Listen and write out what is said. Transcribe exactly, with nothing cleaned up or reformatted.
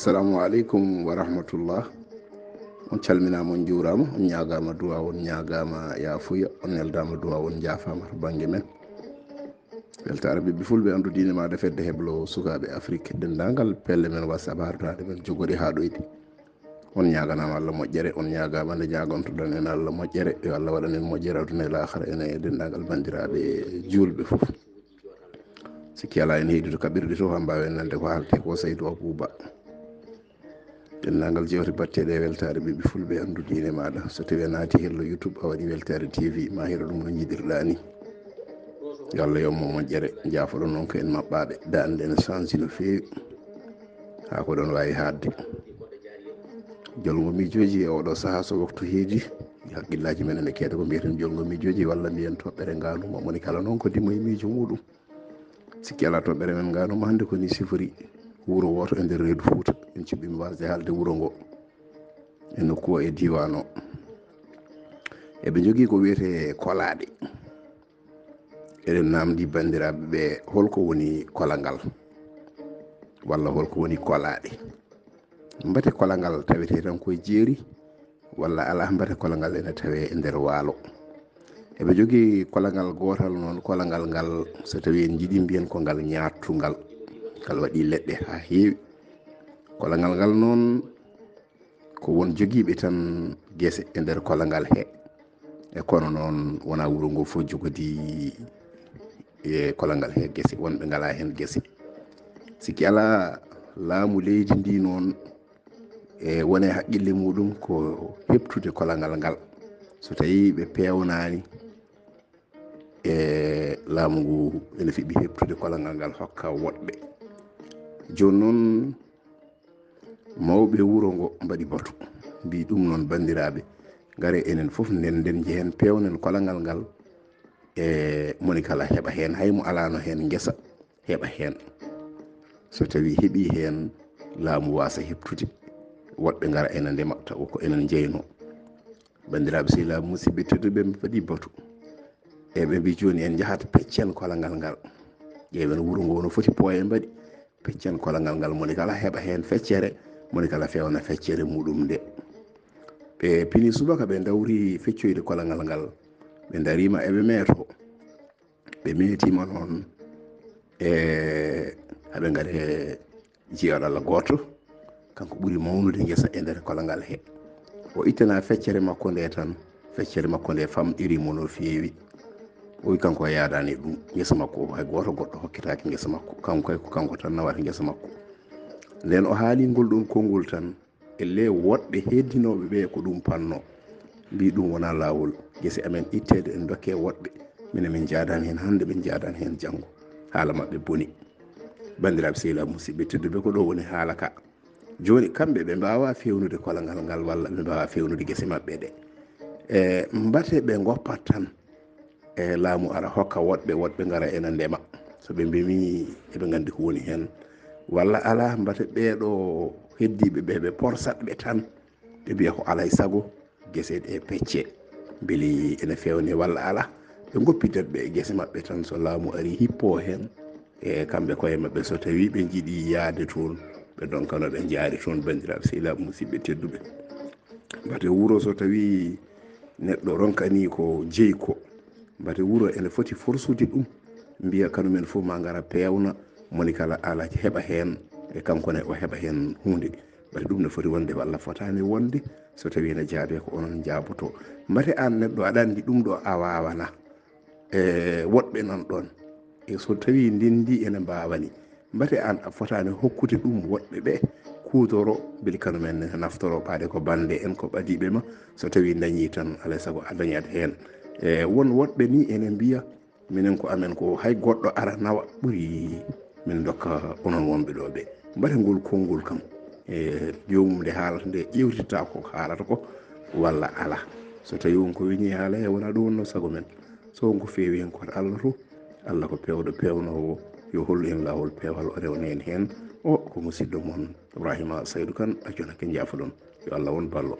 Assalamu aleykum wa rahmatullah. On calminaama, on njuuraama, on ñaagaama duwaaw, on ñaagaama yaafuya, on neldaama duwaaw, on njaafaama to bannge men. Weltaare ɓiɓɓe fulɓe anndu diine maaɗa, fedde heblo sukaaɓe Afrik, denndaangal pelle men WhatsApp, hartaade men jogori haa ɗoyde. On ñaaganaama Allah moƴƴere, on ñaagaama nde ñaagontoɗon en Allah moƴƴere. Yo Allah waɗan en moƴƴere aduna e laakara, enen e denndaangal banndiraaɓe juulɓe fof. Sikki alaa, en heedi to kaɓirɗe to, haa mbaawen nande ko haalete ko, Saydu Abuuba. Denndaangal jewte batteɗe e weltaare ɓiɓɓe fulɓe anndu diine maaɗa. So tawii a naati hello YouTube, a waɗi Weltaare T V, ma heɗo ɗum no njiɗirɗaa ni. Yo Allah yommo moƴƴere. Njaafoɗon noon ko en maɓɓaaɓe. Daande ene change no feewi. Haa ko ɗon waawi haaɗde. Jolngo miijooji e oɗo sahaa, so waktu heedi, haqqillaaji men ene keeda ko mbiyaten jolngo miijooji, walla mbiyen toɓɓere ngaanuma. Moni kala noon ko dimo e miijo muuɗum. Sikki alaa, toɓɓere men ngaanuma hannde ko ni sifori wuro wooto e nder reedu Fuuta. En cuɓɓiima waasde haalde wuro ngo e nokku o e diiwaan o. Eɓe njogii ko wiyetee kolaaɗe. Eɗen naamndii banndiraaɓe ɓe, holko woni kolangal? Walla holko woni kolaaɗe? Mbate kolangal tawetee tan koye jeeri, walla alaa, mbate kolangal ene tawee e nder waalo? Eɓe njogii kolangal gootal noon, kolangal ngal, so tawii en njiɗii mbiyen ko ngal ñaattungal, ngal waɗii leɗɗe haa heewi. Kolangal ngal noon, ko won jogiiɓe tan gese e nder kolangal he. E kono noon, wonaa wuro ngo fof jogodii e kolangal he gese, wonɓe ngalaa heen gese. Sikki alaa, laamu leydi ndi noon, e woni e haqqille muuɗum ko heɓtude kolangal ngal. So tawii ɓe peewnaani, e laamu ngu ene fiɓi heɓtude kolangal ngal hokka woɗɓe. Jooni noon, mawɓe wuro ngo mbaɗi batu, mbii ɗum noon, banndiraaɓe, ngare enen fof nden, nden njehen peewnen kolangal ngal, e moni kala heɓa heen, hay mo alaano heen ngesa heɓa heen. So tawii heɓii heen, laamu waasa heɓtude, woɗɓe ngara ena ndema, tawa ko enen njeynoo. Banndiraaɓe sehilaaɓe, musidɓe tedduɓe, ɓe mbaɗi batu. E ɓe mbii, jooni en njahat peccen kolangal ngal. Ƴeewen wuro ngo no foti pooye mbaɗi. Peccen kolangal ngal, moni kala heɓa heen feccere, moni kala feewna feccere muuɗum nde. Ɓe pini subaka, ɓe ndawri feccoyde kolangal ngal. Ɓe ndariima eɓe meeto. Ɓe meetiima noon, e haɓe ngari e jiyaaɗo Allah gooto, kanko ɓuri mawnude ngesa e nder kolangal he. O ittana feccere makko nde tan, feccere makko nde famɗiriimo no feewi. O wi kanko o yaadaani ɗum ngesa makko, hay gooto goɗɗo hokkitaaki ngesa makko. Kanko kay ko kanko tan nawata ngesa makko. Nden o haali ngol ɗon konngol tan, ellee woɗɓe heddinooɓe ɓe ko ɗum panno. Mbii ɗum wonaa laawol. Gese amen itteede en ndokke woɗɓe. Minen min njaadaani heen hannde, min njaadaani heen janngo. Haala maɓɓe boni. Banndiraaɓe sehilaaɓe, musidɓe tedduɓe, ko ɗo woni haala ka. Jooni kamɓe ɓe mbaawaa feewnude kolangal ngal walla ɓe mbaawaa feewnude gese maɓɓe ɗe. E mbate ɓe ngoppat tan. E laamu ara hokka woɗɓe, woɗɓe ngara ena ndema. So ɓe mbemi eɓe nganndi ko woni heen. Walla alaa, mbate ɓeeɗo heddiiɓe ɓe, ɓe porsat ɓe tan. Ɓe mbiya ko alay sago gese ɗe pecce. Mbeli ene feewne walla alaa. Ɓe ngoppidat ɓe e gese maɓɓe tan. So laamu ari hippo heen, e kamɓe koye maɓɓe, so tawii ɓe njiɗi yahde toon, ɓe ndonkano ɓe njaari toon, banndiraaɓe sehilaaɓe, musidɓe tedduɓe. Mbate wuro, so tawii neɗɗo ronkanii ko jeyko, mbate wuro ene foti forsude ɗum, mbiya kanumen fof ma ngara peewna, moni kala ala heɓa heen, e kanko ne o heɓa heen huunde. Mbate ɗum ne foti wonde walla fotaani wonde, so tawii ne jaabee ko onon njaaboto. Mbate aan neɗɗo aɗa anndi ɗum ɗo a waawana. E woɗɓe nan ɗoon. E so tawii ndin ndi ene mbaawani, mbate aan a fotaani hokkude ɗum woɗɓe ɓe kuutoro, mbeli kanumen ne naftoro, ɓaade ko bannde en, ko ɓadiiɓe ma. So tawii ndañii tan, alay sago a dañat heen. E won woɗɓe ni ene mbiya, minen ko amen ko hay goɗɗo ara nawa ɓuri min ndokka onon wonɓe ɗo ɓe. Mbate ngol konngol kam, e joomum nde haalata nde ƴeewtitta ko haalata ko walla alaa. So tawii won ko weñii haala he, wonaa ɗum wonnoo sago men. So won ko feewi heen, ko Allah to. Allah ko peewɗo peewnoowo, yo hollu en laawol peewal, o rewna en heen. O ko musidɗo mon Ibrahima Saydu Kan, a jonake njaafoɗon. Yo Allah won ballo.